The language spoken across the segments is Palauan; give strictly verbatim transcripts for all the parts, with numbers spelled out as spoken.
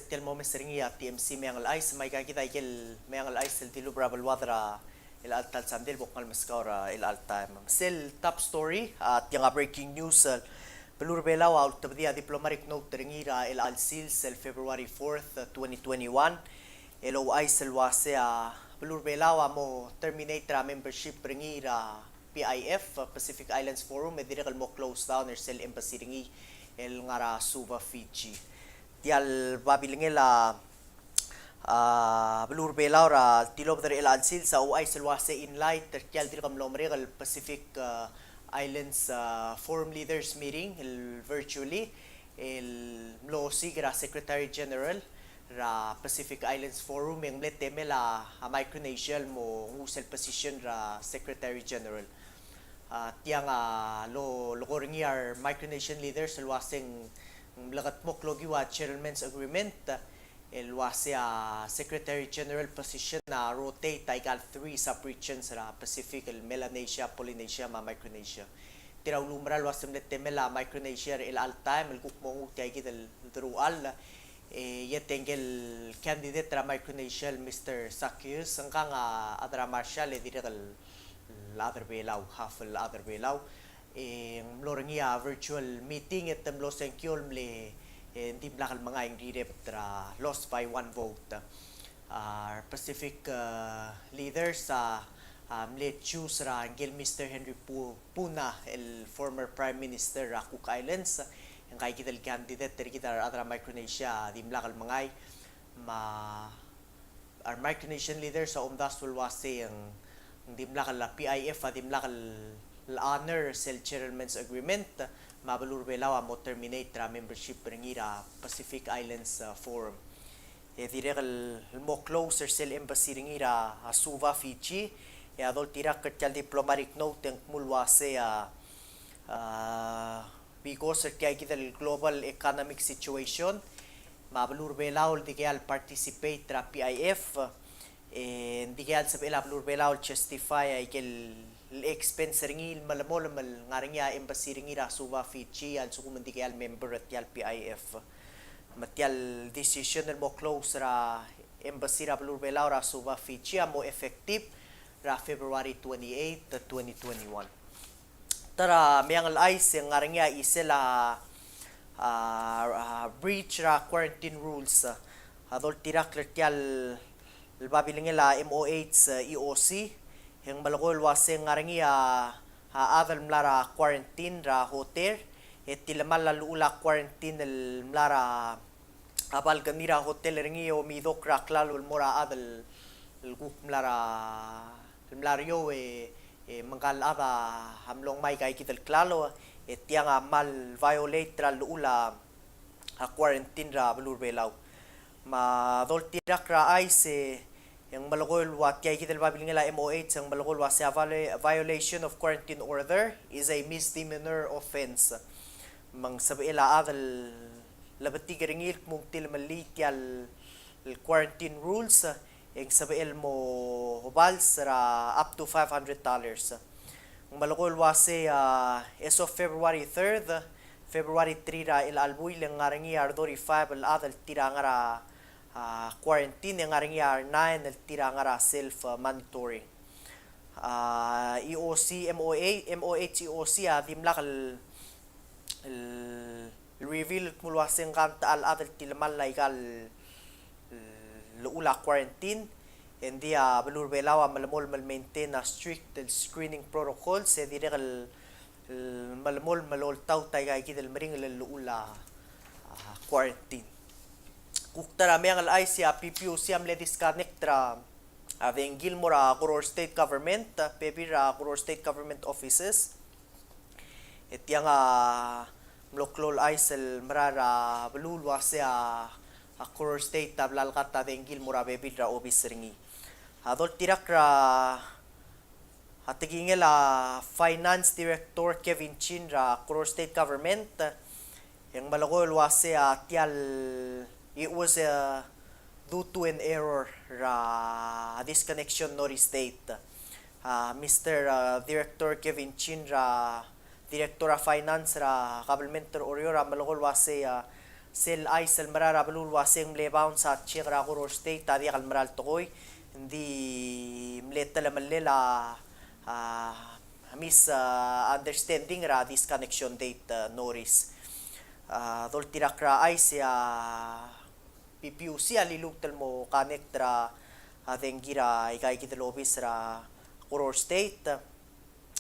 Tia el mo omes er ngii a T M C Meang el Chais, me aika kid a ikel Meang el Chais el dilubech er a beluad er a chelecha el ta el sandei el bo kngai el meskau er a chelecha el taem. Me sel top story, a tiang a breaking news, el beluu er a Belau a ultebedii a diplomatic note er ngii er a chelecha el sils el February fourth, twenty twenty-one, el ouchais el uasei a beluu er a Belau a mo terminate er a membership er ngii er a P I F, Pacific Islands Forum, e dirrek el mo close down er sel embassy er ngii el ngar er a Suva, Fiji. Tia el babilngel a, a, beluu er a Belau er a tilobed er a chelecha el sils a ouchais el uasei in light er tia el dirk mlo merek el Pacific, a, Islands, a, Forum Leaders Meeting el virtually el mlo osiik er a Secretary General er a Pacific Islands Forum e ng mle temel a, a Micronesia el mo nguu sel position er a Secretary General. A, tiang a lo, lo ko er ngii a re Micronesian leaders el uasei ng mlekedmokl okiu a gentlemen's agreement el uasei a Secretary General position a rotate aika el three sub-regions er a Pacific el Melanesia, Polynesia, me a Micronesia. Tir a uluumerang el uasei ng mle temel a Micronesia er chelecha el taem el kuk mo nguu tia kid el deruchall, e, e te ngike el candidate er a Micronesia el Mister Zackios, ngkang a chad er a Marshall e dirrek el chad er a Belau, half el chad er a Belau. E ng mlo er ngii a virtual meeting e te mlo sengkio el mle, e, ng dimlak el mengai, ng rirebet er a lost by one vote. A, Pacific, a, leaders a, a, mle choose er a ngike el Mister Henry Pu-, Puna, el former Prime Minister er a Cook Islands, e ngka kid el candidate er kid a rechad er a Micronesia a dimlak el mengai, me a re Micronesian leaders a omdasu el uasei ng dimlak el, a P I F a dimlak el honor sel gentlemen's agreement, me a beluu er a Belau a mo terminate er a membership er ngii er a Pacific Islands, a, Forum. E dirrek el, el mo close er sel embassy er ngii er a, a, Suva, Fiji, e a doltirakl er tia el diplomatic note e ng kmo el uasei a, a, because er tia kid el global economic situation, me a beluu er a Belau el dikea el participate er a P I F, e ng dikea el sebechel a beluu er a Belau el justify aike el expense er ngii el melemolem el ngar er ngii a embassy er ngii er a Suva, Fiji, a lsekum ng dikea el member er tia el P I F. Me tia el decision el mo close er a embassy er a beluu er a Belau er a Suva, Fiji a mo effective er a February twenty-eight, twenty twenty-one. Ta er a Meang el Chais e ng ngar er ngii a chisel a, a, a, breach er a quarantine rules. A doltirakl er tia el babilngel a M O H, e, E O C, e ng melekoi el uasei ng ngar er ngii a, a chad el mla er a quarantine er a hotel, e tilemall a llechul a quarantine el mla er a a balcony er a hotel er ngii e omidokl er a klalo el mo er a chad el, el kuk mla er a, el mla er eou e, e me ngka el chad a mlo ngmai aika kid el klalo, e tiang a kmal violate er a llechul a, a quarantine er a beluu er a Belau. Me a doltirakl er a chais e, e ng melekoi el ua tia kid el babilngel a M O H, e ng melekoi el uasei a viola-, violation of quarantine order is a misdemeanor offense. Me ng sebechel a chad el lebetik er ngii el kmo ng tilemellii tia el quarantine rules, e ng sebechel el mo bals er a up to five hundred dollars. Ng melekoi el uasei, a, as of February third, February three er a chelecha el buil e ng ngar er ngii a re thirty-five el chad el tir a ngar er a, a, quarantine, e ng ngar er ngii a re nine el tir a ngar er a self, a, monitoring. A, E O C, M O A, M O H E O C a dimlak el, el reveal el kmo el uasei ng ngar er ngii a chad el tilemall aika el llechul a quarantine, e ng di a beluu er a Belau a melemolem el maintain a strict el screening protocols, e dirrek el, el melemolem el oltaut aika kid el meringel el llechul a, a, quarantine. Kuk ta er a Meang el Chais e a P P U C a mle disconnect er a, a, dengki el mo er a Koror State Government, a, bebil er a Koror State Government offices. E tiang a mlo klou el chais el merael er a beluu el uasei a, a Koror State a bla lekat a dengki el mo er a bebil er a obis er ngii. A doltirakl er a, a tekingel a Finance Director Kevin Chin er a Koror State Government, e ng melekoi el uasei a tia el, it was a due to an error er a disconnection notice date. A, Mister, a, Director Kevin Chin er a Director er a Finance er a Government er a Oreor a melekoi el uasei, a, sel chais el mera er a beluu el uase ng mle bounce a check er a Koror State a diak el mera el tekoi, ng di mle telemellel a, a, mis, a, understanding er a disconnection date, a, notice. A, doltirakl er a chais e a PPUC a liluut el mo connect er a, a, dengki er a ikaikid el obis er a Koror State.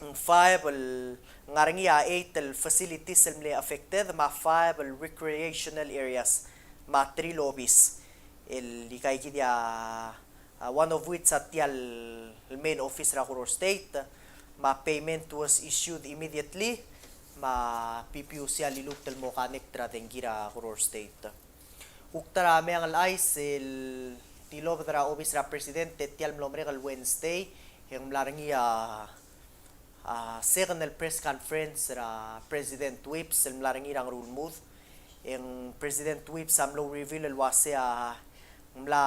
Ng five el, ngar er ngii a eight el facilities el mle affected, me a five el recreational areas, me a three lobbies. El ikaikid a, a, one of which a tia el main office er a Koror State, me a payment was issued immediately, me a PPUC a liluut el mo connect er a dengki er a Koror State. Kuk ta er a meang el chais el tilobed er a obis er a President e tia el mlo merek el Wednesday, e ng mla er ngii a, a, second el press conference er a President Whipps el mla er ngii er a Ngerulmud. E ng President Whipps a mlo reveal el uase a ng mla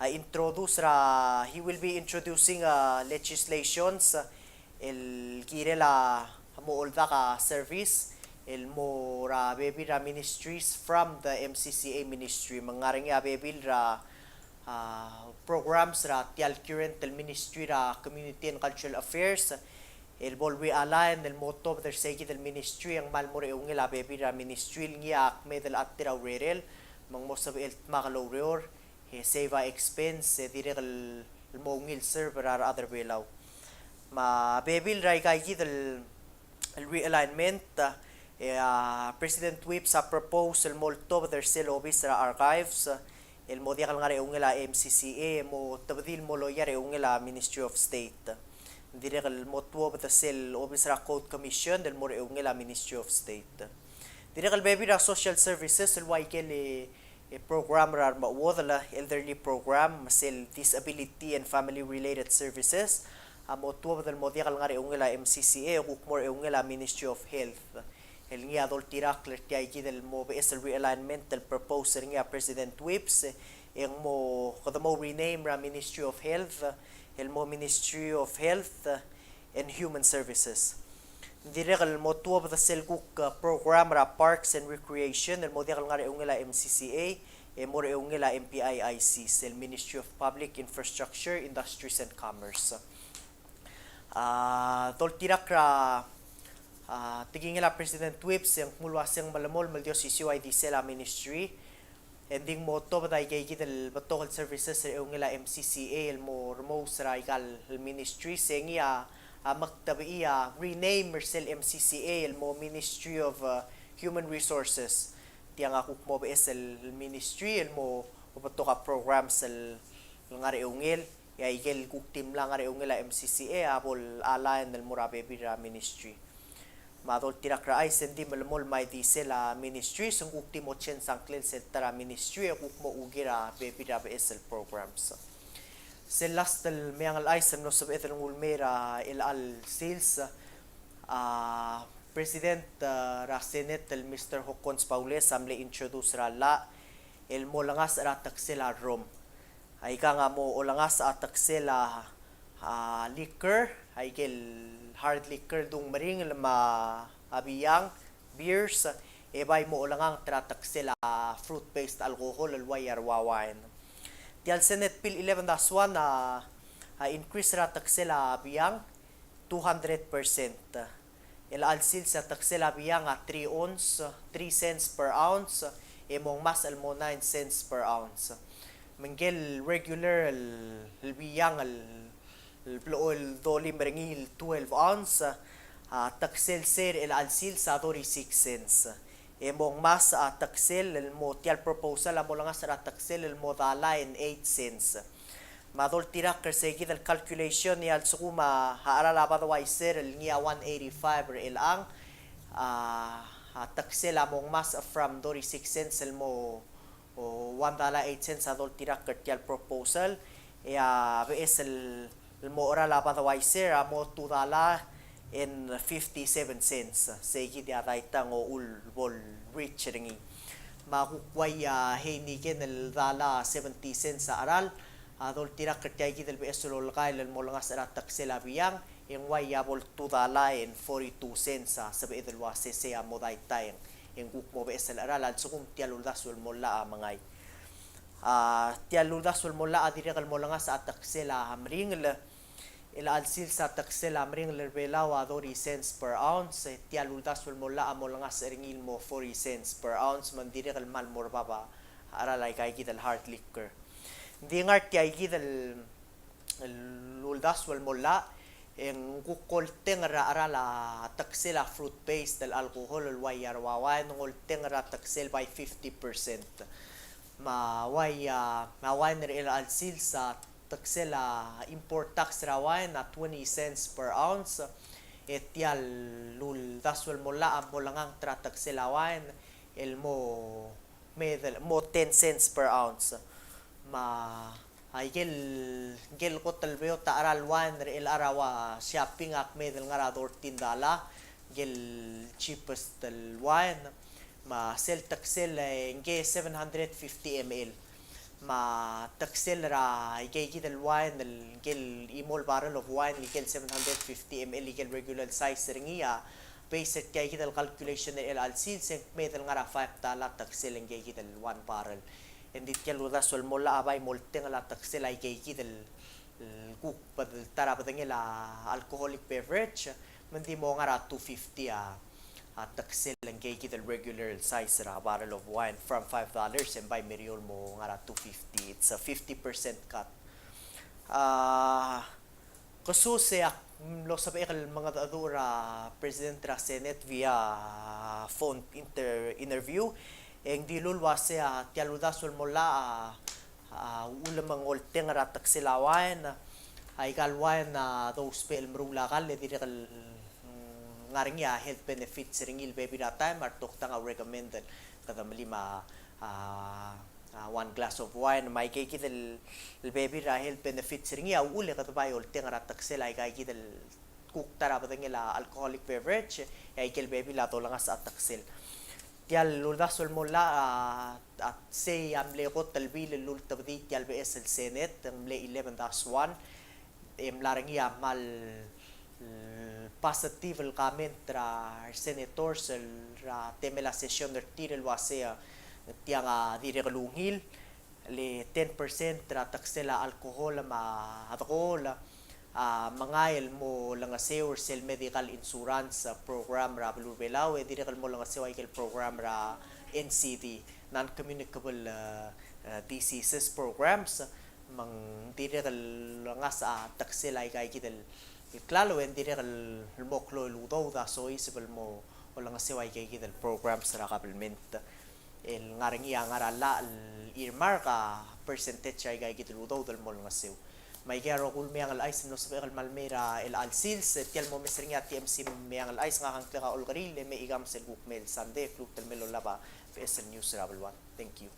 a introduce er a, he will be introducing a legislations el kirel a mo oldak a service el mo er a bebil er a ministries from the MCCA ministry. Me ng ngar er ngii a bebil er a, a, programs er a tia el current el Ministry er a Community and Cultural Affairs el bo el realign el mo tuobed er seikid el ministry e ng kmal mo er a eungel a bebil er a ministry el ngii a kmeed el chad er a urerel me ng mo sebechel dmak el oureor, e save a expense, e dirrek el, el mo ungil serve er a rechad er a Belau. Me a bebil er a ikaikid el, el realignment, e a President Whipps a propose el mo oltobed er sel obis er a archives el mo diak el ngar er a eungel a MCCA, e mo tebedii el mo loia er a eungel a Ministry of State. Dirrek el mo tuobed er sel obis er a Code Commission el mo er a eungel a Ministry of State. Dirrek el bebil er a social services el ua ikel e, e program er a remechuodel, elderly program, me sel disability and family related services, a mo tuobed el mo diak el ngar er a eungel a MCCA, e kuk mo er a eungel a Ministry of Health. El ngii a doltirakl er tiaikid el mo beches el realignment el propose er ngii a President Whipps, e ng mo, kede mo rename er a Ministry of Health el mo Ministry of Health and Human Services. Ng dirrek el mo tuobed er sel kuk, a, program er a Parks and Recreation el mo diak el ngar er a eungel a MCCA, e mo er a eungel a MPIIC, sel Ministry of Public Infrastructure, Industries and Commerce. A, doltirakl er a, a, tekingel a President Whipps e ng kmo el uase ng melemolem el di osisiu a ildisel a ministry, e ng di mo tuobed a ikeikid el betok el services er a eungel a MCCA el mo remous er a ikal ministry, se ngii a, a, mektebechii a rename er sel MCCA el mo Ministry of, a, Human Resources. Tiang a kuk mo beches el ministry el mo betok a programs el ngar er a eungel, e a ikel kuk di mla ngar er a eungel a MCCA a bo el align el mo er a bebil er a ministry. Me a doltirakl er a chais e ng di melemolem a ildisel a ministry, se ng kuk di mo change a ngklel sel ta er a ministry, e kuk mo kuk er a bebil er a beches el programs. Sel last el meang el chais el mlo sebeched el nguu el mei er a chelecha el sils, a, President, a, er a Senate el Mister Hokkons Baules a mle introduce er a llach el mo olengasech er a teksel a rrom. Aikang a mo olengasech a teksel a, a, liquor, aikel hard liquor, dung meringel me a biang, beers, e bai mo olenganget er a teksel a fruit-based alcohol el uai a rua wine. Tia el Senate Bill eleven dash one a, a increase er a teksel a biang two hundred percent. Chelecha el sils a teksel a biang a three ounce, three cents per ounce, e mo ngmasech el mo nine cents per ounce. Me ngikel regular el, el biang el, el blechoel dolim er ngii el twelve ounce, a teksel se er chelecha el sils a thirty-six cents. E mo ngmasech a teksel el mo, tia el proposal a mo olengasech er a teksel el mo dolai and eight cents. Me a doltirakl er seikid el calculation e a lsekum a cheral a Budweiser el ngii a one eighty-five er chelechang, a, a teksel a mo ngmasech from thirty-six cents el mo, o, one dollar eight cents a doltirakl er tia el proposal, e a beches el el mo cheral a Budweiser a mo two dollar and fifty-seven cents. Seikid a daita ng uchul bo el reach er ngii. Me a kuk uai a Heineken el dollar seventy cents a cheral, a doltirakl er tiaikid el beches el olkael el mo olengasech er a teksel a biang, e ng uai a bo el two dollar and forty-two cents a sebeched el uase sei a mo daita e ng e ng kuk mo beches el cheral a lsekum tia el uldasu el mo llach a mengai. A, tia el uldasu el mo llach a dirrek el mo olengasech a teksel a meringel, er chelecha el sils a teksel a meringel er Belau a thirty cents per ounce, e tia el uldasu el mo llach a mo olengasech er ngii el mo forty cents per ounce, me ng dirrek el kmal mo er bab a cheral aika kid el hard liquor. Ng di ngar tia kid el el uldasu el mo llach, e ng kuk olteng er a cheral a teksel a fruit based el alcohol el ua ia er a wine, ng olteng er a teksel by fifty percent. Me a ua ia, me a wine er chelecha el sils a teksel a import tax er a wine a twenty cents per ounce, e tia el uldasu el mo llach a mo olenganget er a teksel a wine el mo medel mo ten cents per ounce. Me a ikel, ikel kot el beot a cheral wine er chelecha el ua shopping a kmedel ngar er a thirteen dollar, ikel cheapest el wine. Me sel teksel e ngii seven hundred fifty M L. Me a teksel er a ikeikid el wine, el ikel imo el barrel of wine, ikel seven hundred fifty M L, ikel regular size er ngii a base er tia kid el calculation er chelecha el sils e ng kmedel ngar er a five dollar a teksel ngii kid el one barrel. E ng di tia el uldasu el mo llach a bai moltengel a teksel a ikeikid el, el kuk bed-, ta er a bedengel a alcoholic beverage, me ng di mo ngar er a two fifty a, a teksel ngii kid el regular size er a barrel of wine from five dollars e ng bai meriou el mo ngar er a two fifty. It's a fifty percent cut. A, Kesus e ak mlo sebechek el mengedecheduch er a President er a Senate via phone inter-, interview, e ng dilu el uase a tia el uldasu el mo llach a, a uchul me ng olteng er a teksel a wine, aika el wine a dousbech el meruul a kall e dirrek el, mm, ngar er ngii a health benefits er ngii el bebil er a taem a retoktang a recommend el kede melim a, a a, one glass of wine, me aikeikid el, el bebil er a health benefits er ngii a uchul e kede bai olteng er a teksel aikeikid el kuk ta er a bedengel a alcoholic beverage, e aikel bebil a dolengasech a teksel. Tia el uldasu el mo llach a, a sei a mle kot el bill el lultebedii tia el beches el Senate, ng mle eleven dash one, e mla er ngii a kmal, mm, positive el comment er a resenators el er a temel a session er tir el uase, e, tiang a dirrek el ungil, le ten percent er a teksel a alcohol me a dekool a mengai el mo olengeseu er sel medical insurance, e, program er a beluu er a Belau, e dirrek el mo olengeseu aikel program er a N C D, non-communicable, e, e, diseases programs, me ng dirrek el ngasech a teksel aikeikid el klalo, e ng dirrek el mo klou el udoud a soiseb el mo olengeseu aikeikid el programs er a kabelment. El ngar er ngii a ngar er a llach el earmark a percentage aikeikid el udoud el mo olengeseu. Me aike a rokui el Meang el Chais el mlo sebechek el kmal mei er a chelecha el sils, e tia el mo omes er ngii a T M C Meang el Chais, ngak a ngklek a Olkeriil, e mechikang sel kuk mei el Sunday, e kluut el mei el olab a beches el news er a beluad. Thank you.